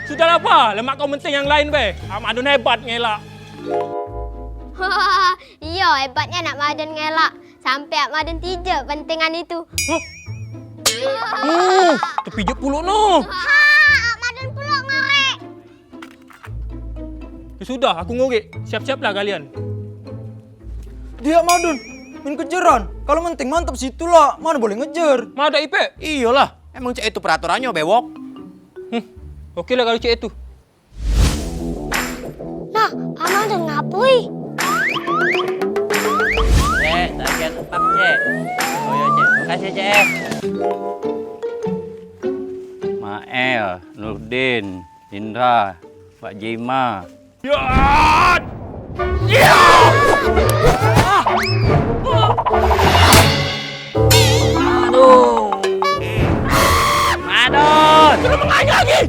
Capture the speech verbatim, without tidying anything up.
Sudahlah, Pa. Lemak kau menting yang lain be. Amadun hebat ngelak. Iyo, hebatnyo anak Madun ngelak. Sampe Amadun tijek pentingan itu. Huh? Uh, tepijek pulok no. Ha, Amadun pulok ngorek. Ya sudah, aku ngorek. Siap-siaplah kalian. Dio Madun, main kejeran. Kalau menting mantap situ lah. Mana boleh ngejer. Madak ipe? Iyolah, emang cak itu peraturannyo, bewok. Hmm. Oke lah kalau cak itu. Nah, Amadun ngapui. Cek, tagihan tetap, Cek. Oh ya, Cek. Makasih, Cek. Mael, Nurdin, Indra, Pak Jima. Ya! Ya! Aduh. Aduh. Suruh mengaji lagi.